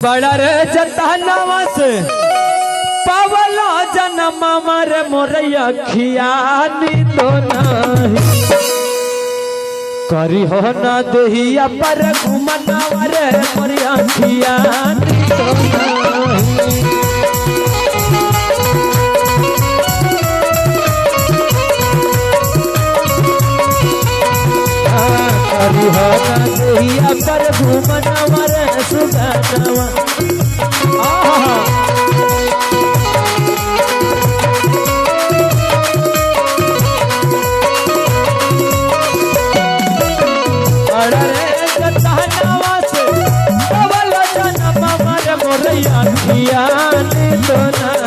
बड़ा रे जतनवा से पावला जन्म मर मोरैया खियानी तो नहीं करी हो ना देहिया पर घुमनावा रे मोरैया खियानी तो नहीं। करी हो ना देहिया पर घुमनावा रे सुगनवा। आहा तो नहीं।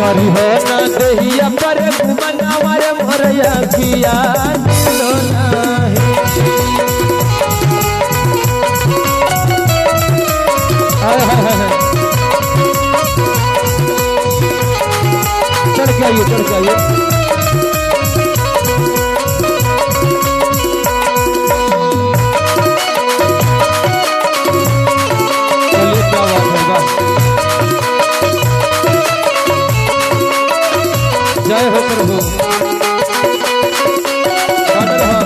करी हो ना दहिया पर घुमनावा रे मोरैया खिया तो नहीं। हाय हाय हाय, चढ़ के आइए, चढ़ के आइए। चलिए, क्या बात है, वाह, जय हो प्रभु। गाना रहा।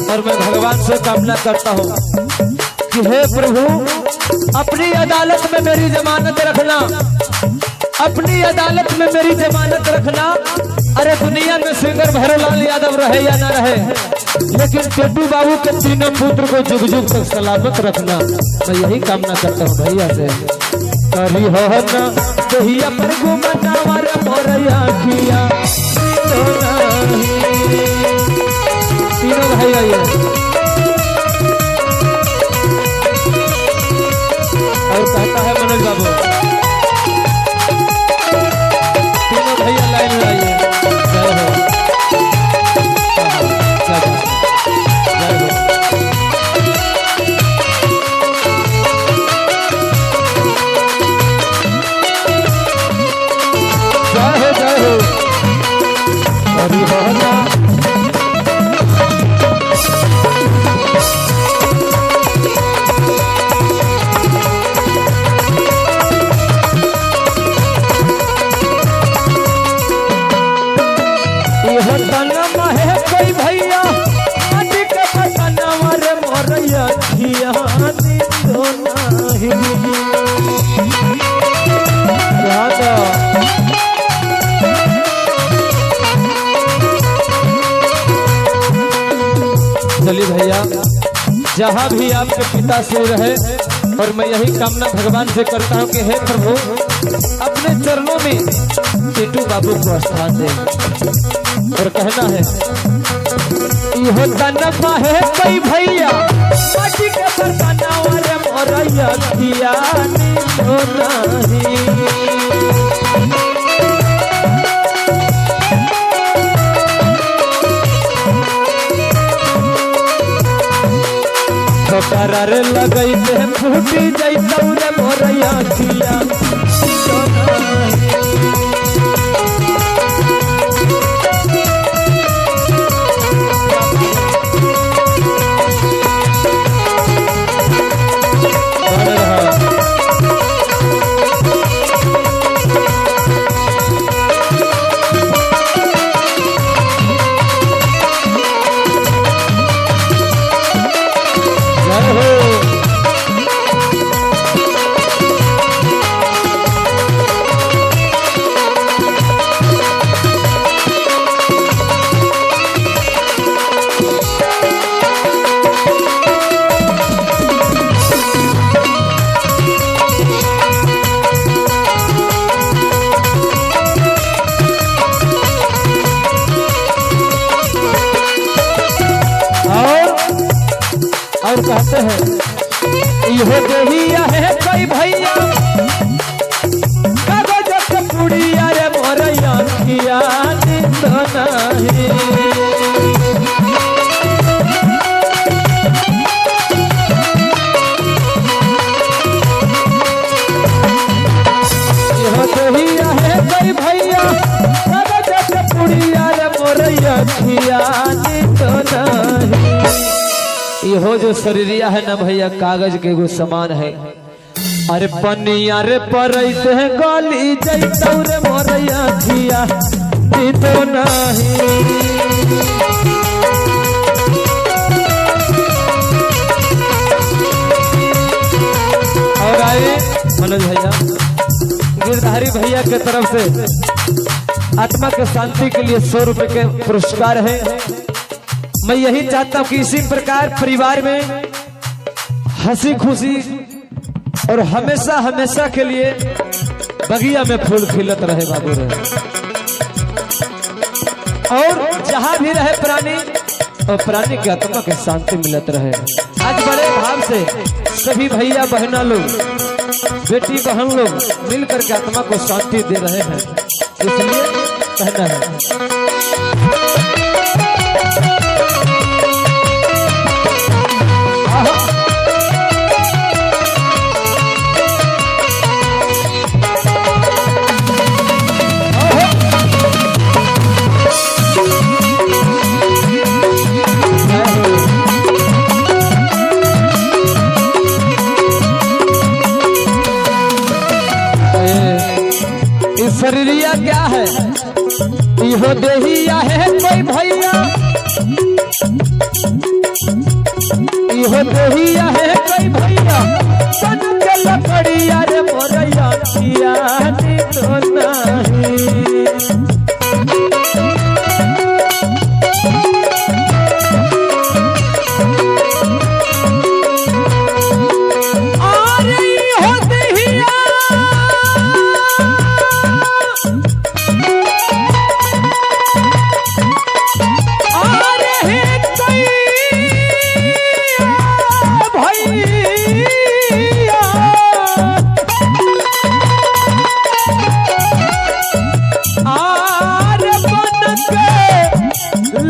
और मैं भगवान से कामना करता हूँ कि हे प्रभु, अपनी अदालत में मेरी जमानत रखना, अपनी अदालत में मेरी जमानत रखना। अरे दुनिया में सिंगर भैरवलाल यादव रहे या ना रहे, लेकिन टिड्डू बाबू के तीनों पुत्र को जुग जुग तक सलामत रखना, मैं यही कामना करता हूँ भैया से। करी हो ना दहिया पर घुमना रे मोरैया खिया तो नहीं। तीनों भाई आइए। और कहता है मनोज बाबू, तीनों भैया लाइन में आइए। जय हो, क्या बात है, जय हो। जय हो, जय हो। हरि हो ना। इहो तनमा है कोई भैया माटी के बतनवा रे मोरैया खिया तो नहीं। राधा चलिए भैया, जहाँ भी आपके पिता से रहे, और मैं यही कामना भगवान से करता हूँ कि हे प्रभु, अपने चरणों में टिटू बाबू को स्थान दे। और कहना है, इहो तनवा है कोई भैया माटी के बर्तनवा रे मोरैया खिया तो नहीं। ठोकरा रे लगैते फूटी जैतौ रे मोरैया खिया तो नहीं। जय हो। और कहते हैं, इहो देहिया है कोई भैया कागज के पुड़िया रे मोरैया खिया तो नहीं। अखिया नींद नहीं। इहो जो शरीरिया है ना भैया, कागज के एगो समान है। अरे पनिया रे परैते गली जैतौ रे मोर अखिया नींद नहीं। और आए मनोज भैया, गिरधारी भैया के तरफ से आत्मा के शांति के लिए 100 रुपए के पुरस्कार है। मैं यही चाहता हूं कि इसी प्रकार परिवार में हंसी खुशी और हमेशा हमेशा के लिए बगिया में फूल खिलत रहे बाबू रहे, और जहां भी रहे प्राणी और प्राणी के आत्मा के शांति मिलत रहे। आज बड़े भाव से सभी भैया बहना लोग, बेटी बहन लोग मिल करके आत्मा को शांति दे रहे हैं, इसलिए कहना है। शरीरिया क्या है, इहो देहिया है कोई भैया, इहो देहिया है कोई भैया, बन के लकड़िया रे मोरैया किया तो नहीं। अरे इहो देहिया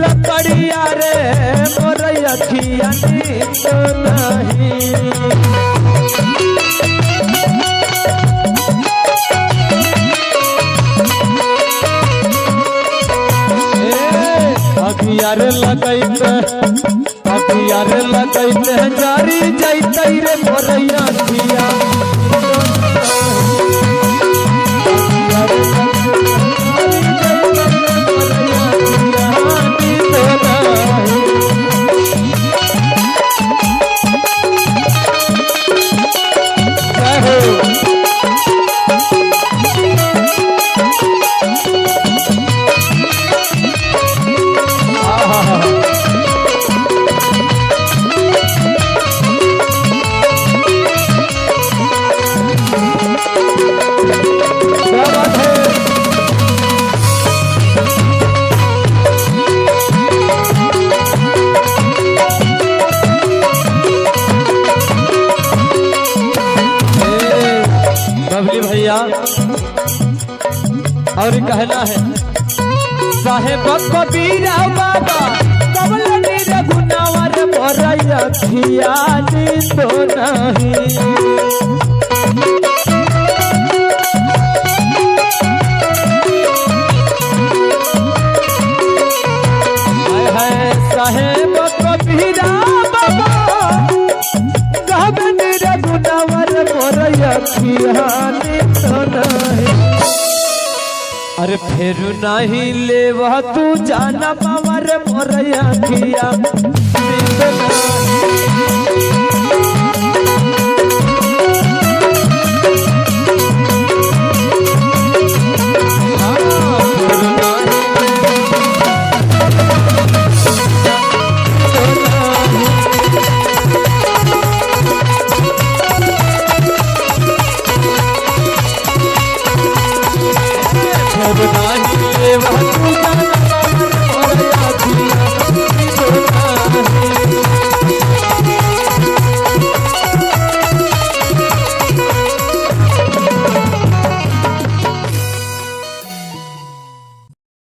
लकड़िया रे मोर अखिया नींद नहीं। अखिया रे लगैते, अखिया रे लगैते जारी जैतै रे मोर अखिया। क्या बात है। बबली भैया, और कहना है साहेब कबीरा बाबा कबल रघुनावर मोरैया खिया नींद नहीं। साहेब कबीरा बाबा गबन रघुनावर मोरैया खिया नींद नहीं। अरे फिर नहीं लेवा तू जाना मावर मोरैया खिया नींद नहीं।